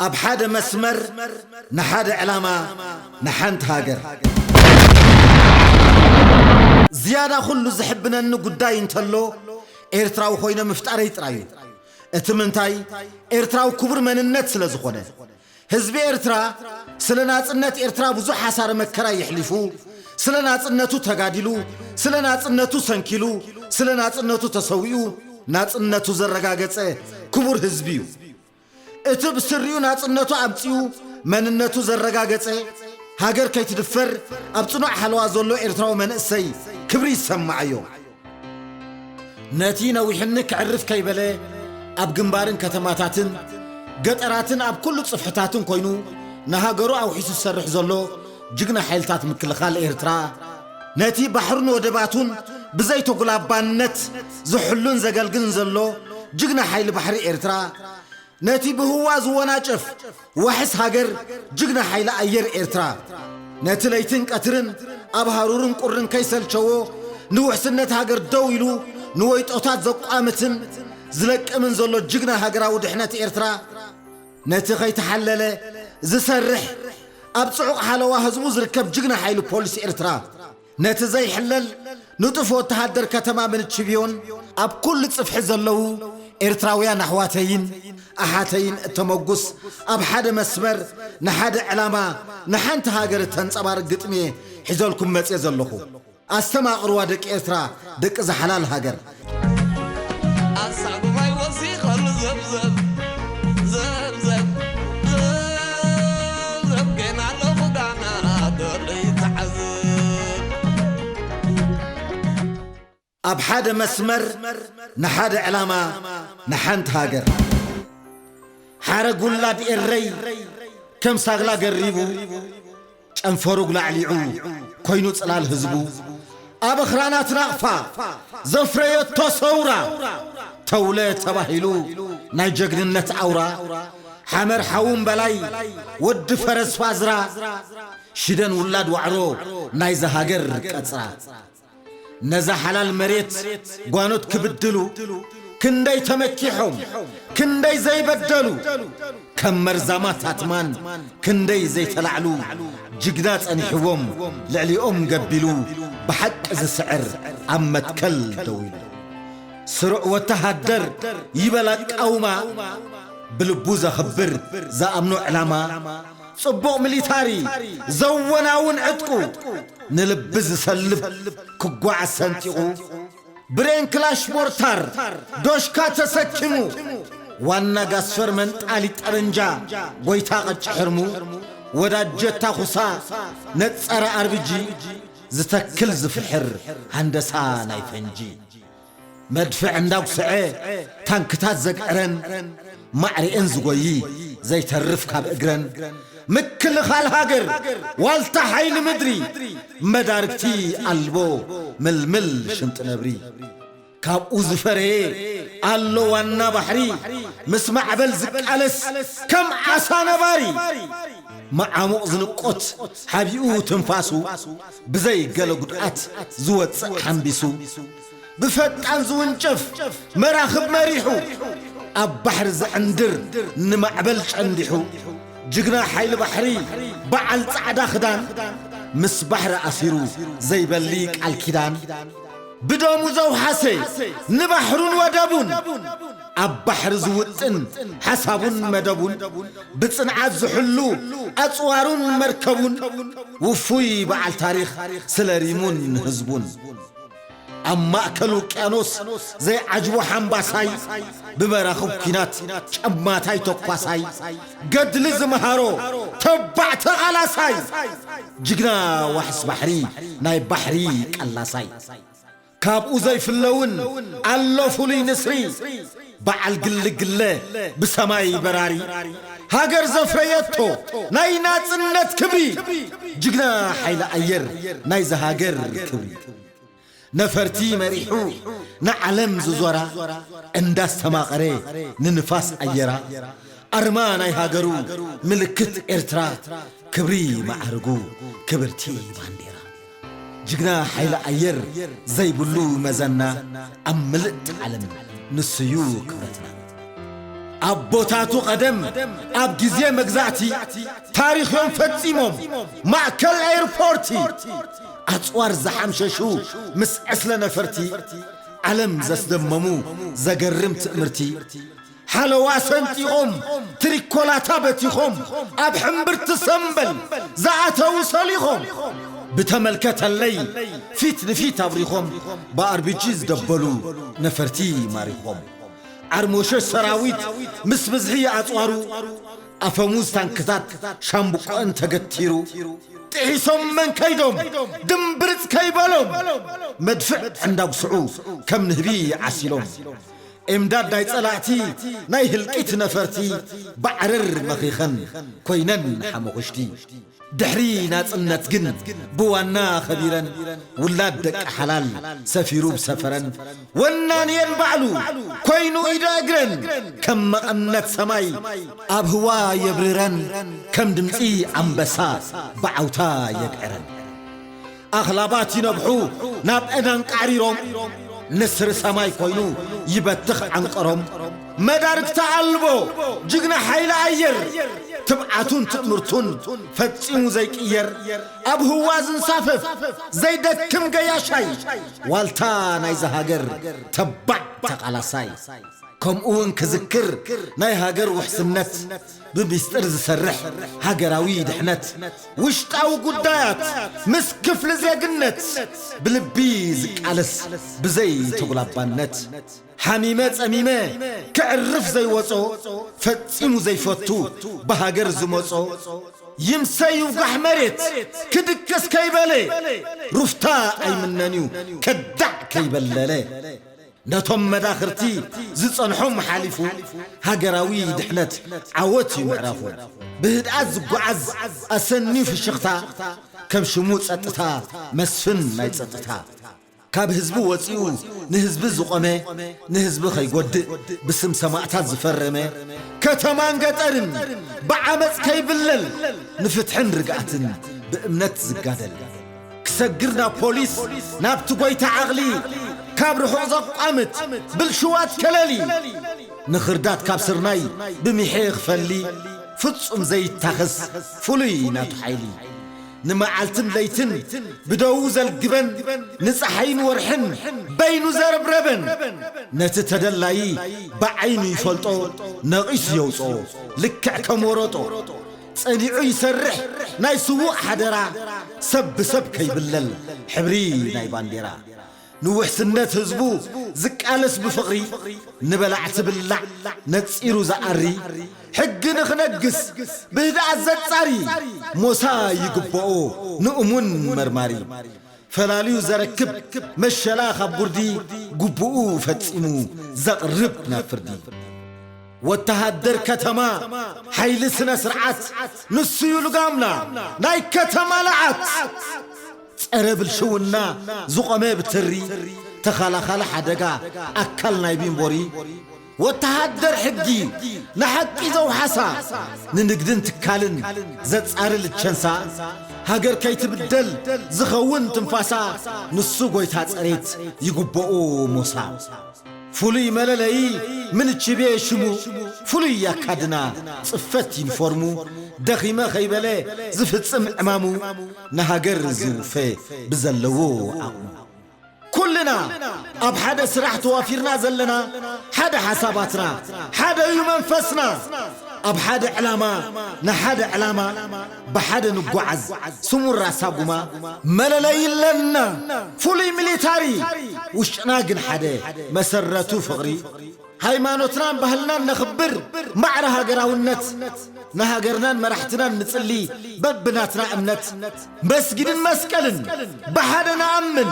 ኣብ ሓደ መስመር ንሓደ ዕላማ ንሓንቲ ሃገር። ዝያዳ ኩሉ ዝሕብነኒ ጉዳይ እንተሎ ኤርትራዊ ኮይነ ምፍጣረይ ጥራይ እዩ። እቲ ምንታይ ኤርትራዊ ክቡር መንነት ስለ ዝኾነ። ህዝቢ ኤርትራ ስለ ናጽነት ኤርትራ ብዙሕ ሓሳረ መከራ የሕሊፉ፣ ስለ ናጽነቱ ተጋዲሉ፣ ስለ ናጽነቱ ሰንኪሉ፣ ስለ ናጽነቱ ተሰዊኡ ናጽነቱ ዘረጋገጸ ክቡር ህዝቢ እዩ። እቲ ብስሪኡ ናጽነቱ ኣምጺኡ መንነቱ ዘረጋገጸ፣ ሃገር ከይትድፈር ኣብ ጽኑዕ ሓለዋ ዘሎ ኤርትራዊ መንእሰይ ክብሪ ይሰማዓዮ። ነቲ ነዊሕኒ ክዕርፍ ከይበለ ኣብ ግንባርን ከተማታትን ገጠራትን ኣብ ኩሉ ጽፍሕታትን ኮይኑ ንሃገሩ ኣውሒሱ ዝሰርሕ ዘሎ ጅግና ሓይልታት ምክልኻል ኤርትራ፣ ነቲ ባሕሩን ወደባቱን ብዘይተጉላባነት ዝሕሉን ዘገልግልን ዘሎ ጅግና ሓይሊ ባሕሪ ኤርትራ፣ ነቲ ብህዋ ዝወናጨፍ ዋሕስ ሃገር ጅግና ሓይሊ ኣየር ኤርትራ፣ ነቲ ለይትን ቀትርን ኣብ ሃሩርን ቁርን ከይሰልቸዎ ንውሕስነት ሃገር ደው ኢሉ ንወይጦታት ዘቋምትን ዝለቅምን ዘሎ ጅግና ሃገራዊ ድሕነት ኤርትራ፣ ነቲ ከይተሓለለ ዝሰርሕ ኣብ ጽዑቕ ሓለዋ ህዝቡ ዝርከብ ጅግና ሓይሊ ፖሊስ ኤርትራ፣ ነቲ ዘይሕለል ንጡፍ ወተሃደር ከተማ ምንችብዮን ኣብ ኩሉ ጽፍሒ ዘለዉ ኤርትራውያን ኣሕዋተይን ኣሓተይን እተመጉስ ኣብ ሓደ መስመር ንሓደ ዕላማ ንሓንቲ ሃገር እተንጸባርቕ ግጥሚ እየ ሒዘልኩም መጽየ ዘለኹ። ኣስተማቕርዋ ደቂ ኤርትራ፣ ደቂ እዛ ሓላል ሃገር። ኣሳጉማይ ወሲኸሉ ዘብዘብ፣ ዘብዘብ፣ ዘብዘብ፣ ጌና ኣለኹ ጋና ደርዒ ተዓዝብ። ኣብ ሓደ መስመር ንሓደ ዕላማ ንሓንቲ ሃገር። ሓረግ ውላድ ኤረይ ከም ሳግላ ገሪቡ፣ ጨንፈሩ ኣጉላዕሊዑ ኮይኑ ጽላል ህዝቡ፣ ኣብ ኣኽራናት ናቕፋ ዘፍረየቶ ሰውራ፣ ተውለ ተባሂሉ ናይ ጀግንነት ኣውራ፣ ሓመር ሓውን በላይ ወዲ ፈረስ ፋዝራ፣ ሽደን ውላድ ዋዕሮ ናይዛ ሃገር ቀጽራ። ነዛ ሓላል መሬት ጓኖት ክብድሉ፣ ክንደይ ተመኪሖም፣ ክንደይ ዘይበደሉ፣ ከም መርዛማት ኣትማን ክንደይ ዘይተላዕሉ፣ ጅግና ጸኒሕዎም ልዕሊኦም ገቢሉ፣ ብሓቂ ዝስዕር ኣብ መትከል ደው ኢሉ። ስሩዕ ወተሃደር ይበል ኣቃውማ፣ ብልቡ ዘኽብር ዝኣምኖ ዕላማ፣ ጽቡቕ ሚሊታሪ ዘወናውን ዕጥቁ፣ ንልቢ ዝሰልብ ክጓዓዝ ሰንጢቑ፣ ብሬን ክላሽ ሞርታር ዶሽካ ተሰኪሙ፣ ዋና ጋስፈር መንጣሊ ጠበንጃ ጎይታ ቐጭ ሕርሙ፣ ወዳጀታ ኩሳ ነጸረ ኣርብጂ፣ ዝተክል ዝፍሕር ሃንደሳ ናይ ፈንጂ። መድፍዕ እንዳጉስዐ ታንክታት ዘግዕረን፣ ማዕሪኤን ዝጎዪ ዘይተርፍ ካብ እግረን፣ ምክልኻል ሃገር ዋልታ ሓይሊ ምድሪ፣ መዳርግቲ ኣልቦ ምልምል ሽምጢ ነብሪ። ካብኡ ዝፈረየ ኣሎ ዋና ባሕሪ፣ ምስ ማዕበል ዝቃለስ ከም ዓሳ ነባሪ። መዓሙቕ ዝንቆት ሓቢኡ ትንፋሱ፣ ብዘይ ገለ ጉድኣት ዝወጽእ ሓምቢሱ። ብፈጣን ዝውንጨፍ መራኽብ መሪሑ፣ ኣብ ባሕሪ ዝዕንድር ንማዕበል ጨንዲሑ። ጅግና ሓይሊ ባሕሪ በዓል ጻዕዳ ክዳን፣ ምስ ባሕሪ ኣሲሩ ዘይበሊ ቃል ኪዳን። ብደሙ ዘውሓሰ ንባሕሩን ወደቡን፣ ኣብ ባሕሪ ዝውጥን ሓሳቡን መደቡን፣ ብጽንዓት ዝሕሉ ኣጽዋሩን መርከቡን፣ ውፉይ በዓል ታሪኽ ስለ ሪሙን ህዝቡን። ኣብ ማእከል ውቅያኖስ ዘይዓጅቦ ሓምባሳይ፣ ብመራኽብ ኲናት ጨማታይ ተኳሳይ፣ ገድሊ ዝመሃሮ ተባዕ ተቓላሳይ፣ ጅግና ዋሕስ ባሕሪ ናይ ባሕሪ ቀላሳይ። ካብኡ ዘይፍለውን ኣሎ ፍሉይ ንስሪ፣ በዓል ግልግለ ብሰማይ በራሪ፣ ሃገር ዘፍረየቶ ናይ ናጽነት ክብሪ፣ ጅግና ሓይሊ ኣየር ናይዛ ሃገር ክብሪ። ነፈርቲ መሪሑ ንዓለም ዝዞራ፣ እንዳስተማቐረ ንንፋስ ኣየራ፣ ኣርማ ናይ ሃገሩ ምልክት ኤርትራ፣ ክብሪ መዓርጉ ክብርቲ ባንዴራ። ጅግና ሓይሊ ኣየር ዘይብሉ መዘና፣ ኣብ ምልእቲ ዓለም ንሱዩ ክብረትና። ኣቦታቱ ቀደም ኣብ ግዜ መግዛእቲ ታሪኽ እዮም ፈጺሞም። ማእከል ኤርፖርቲ ኣጽዋር ዝሓምሸሹ ምስ ዕስለ ነፈርቲ ዓለም ዘስደመሙ ዘገርም ትእምርቲ ሓለዋ ሰንጢቖም ትሪኮላታ በቲኾም ኣብ ሕምብርቲ ሰምበል ዝኣተዉ ሰሊኾም ብተመልከተለይ ፊት ንፊት ኣብሪኾም ብኣርቢጂ ዝደበሉ ነፈርቲ ማሪኾም ዓርሞሸሽ ሰራዊት ምስ ብዝሒ ኣጽዋሩ ኣፈሙዝ ታንክታት ሻምብቆአን ተገቲሩ ጥሒሶም መን ከይዶም ድምብርጽ ከይበሎም መድፍዕ እንዳጉስዑ ከም ንህቢ ዓሲሎም ኤምዳድ ናይ ጸላእቲ ናይ ህልቂት ነፈርቲ ባዕረር መኺኸን ኮይነን ሓመኹሽቲ ድሕሪ ናጽነት ግን ብዋና ኸቢረን ውላድ ደቂ ሓላል ሰፊሩ ብሰፈረን ወናንየን ባዕሉ ኮይኑ ኢደ እግረን ከም መቐነት ሰማይ ኣብ ህዋ የብርረን ከም ድምጺ ኣንበሳ ብዓውታ የግዕረን ኣኽላባት ይነብሑ ናብ ዕናን ቃዕሪሮም ንስሪ ሰማይ ኮይኑ ይበትኽ ዓንቀሮም መዳርግታ ኣልቦ ጅግና ሓይሊ ኣየር ትብዓቱን ትእምርቱን ፈጺሙ ዘይቅየር ኣብ ህዋ ዝንሳፈፍ ዘይደክም ገያሻይ ዋልታ ናይዛ ሃገር ተባዕ ተቓላሳይ ከምኡ እውን ክዝክር ናይ ሃገር ውሕስነት ብሚስጥር ዝሰርሕ ሃገራዊ ድሕነት ውሽጣዊ ጉዳያት ምስ ክፍሊ ዜግነት ብልቢ ዝቃለስ ብዘይ ተጉላባነት ሓሚመ ጸሚመ ክዕርፍ ዘይወጾ ፈጺሙ ዘይፈቱ ብሃገር ዝመጾ ይምሰ ይውጋሕ መሬት ክድቅስ ከይበለ ሩፍታ ኣይምነን እዩ ከዳዕ ከይበለለ ነቶም መዳኽርቲ ዝጸንሖም ሓሊፉ ሃገራዊ ድሕነት ዓወት እዩ ምዕራፉ ብህድኣት ዝጓዓዝ ኣሰንዩ ፍሽኽታ ከም ሽሙ ጸጥታ መስፍን ናይ ጸጥታ ካብ ህዝቢ ወጺኡ ንህዝቢ ዝቖመ ንህዝቢ ከይጎድእ ብስም ሰማእታት ዝፈረመ ከተማን ገጠርን ብዓመጽ ከይብለል ንፍትሕን ርግኣትን ብእምነት ዝጋደል ክሰግር ናብ ፖሊስ ናብቲ ጎይታ ዓቕሊ ካብ ርሑቕ ዘቋምት ብልሽዋት ከለሊ ንኽርዳት ካብ ስርናይ ብሚሐ ክፈሊ ፍጹም ዘይታኸስ ፍሉይ ናቱ ሓይሊ ንመዓልትን ለይትን ብደዉ ዘልግበን ንፀሓይን ወርሕን በይኑ ዘረብረበን ነቲ ተደላዪ ብዓይኑ ይፈልጦ ነቒሱ የውፅኦ ልክዕ ከም ወረጦ ፀኒዑ ይሰርሕ ናይ ስዉእ ሓደራ ሰብ ብሰብ ከይብለል ሕብሪ ናይ ባንዴራ ንውሕስነት ህዝቡ ዝቃለስ ብፍቕሪ ንበላዕቲ ብላዕ ነጺሩ ዝኣሪ ሕጊ ንኽነግስ ብህድኣት ዘጻሪ ሞሳ ይግብኦ ንእሙን መርማሪ ፈላልዩ ዘረክብ መሸላ ካብ ጉርዲ ግቡኡ ፈጺሙ ዘቕርብ ናብ ፍርዲ ወተሃደር ከተማ ሓይሊ ስነ ስርዓት ንሱዩ ልጋምና ናይ ከተማ ለዓት ጸረ ብልሽውና ዝቖመ ብትሪ ተኸላኻሊ ሓደጋ ኣካል ናይ ቢንቦሪ ወተሃደር ሕጊ ንሓቂ ዘውሓሳ ንንግድን ትካልን ዘጻሪ ልቸንሳ ሃገር ከይትብደል ዝኸውን ትንፋሳ ንሱ ጎይታ ጸሬት ይግበኦ ሞሳ ፍሉይ መለለዪ ምንችቤ ሽሙ ፍሉይ ኣካድና ጽፈት ዩኒፎርሙ ደኺመ ከይበለ ዝፍጽም ዕማሙ ንሃገር ዝውፈ ብዘለዎ ዓቕሙ ኩልና ኣብ ሓደ ስራሕ ተዋፊርና ዘለና ሓደ ሓሳባትና ሓደ እዩ መንፈስና ኣብ ሓደ ዕላማ ንሓደ ዕላማ ብሓደ ንጓዓዝ ስሙራ ሳጉማ መለለይ ኣለና ፍሉይ ሚሊታሪ ውሽጥና ግን ሓደ መሰረቱ ፍቕሪ ሃይማኖትናን ባህልናን ነኽብር ማዕረ ሃገራውነት ንሃገርናን መራሕትናን ንጽሊ በብናትና እምነት መስጊድን መስቀልን ብሓደ ንኣምን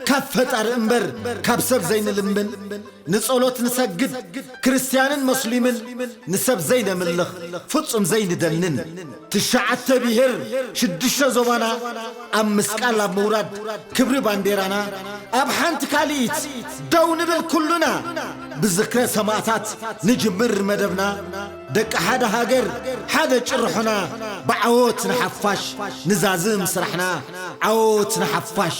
ካብ ፈጣሪ እምበር ካብ ሰብ ዘይንልምን ንጸሎት ንሰግድ ክርስትያንን መስሊምን ንሰብ ዘይነምልኽ ፍጹም ዘይንደንን ትሽዓተ ብሄር ሽዱሽተ ዞባና ኣብ ምስቃል ኣብ ምውራድ ክብሪ ባንዴራና ኣብ ሓንቲ ካልኢት ደው ንብል ኩሉና ብዝክረ ሰማእታት ንጅምር መደብና ደቂ ሓደ ሃገር ሓደ ጭርሖና ብዓወት ንሓፋሽ ንዛዝም ስራሕና ዓወት ንሓፋሽ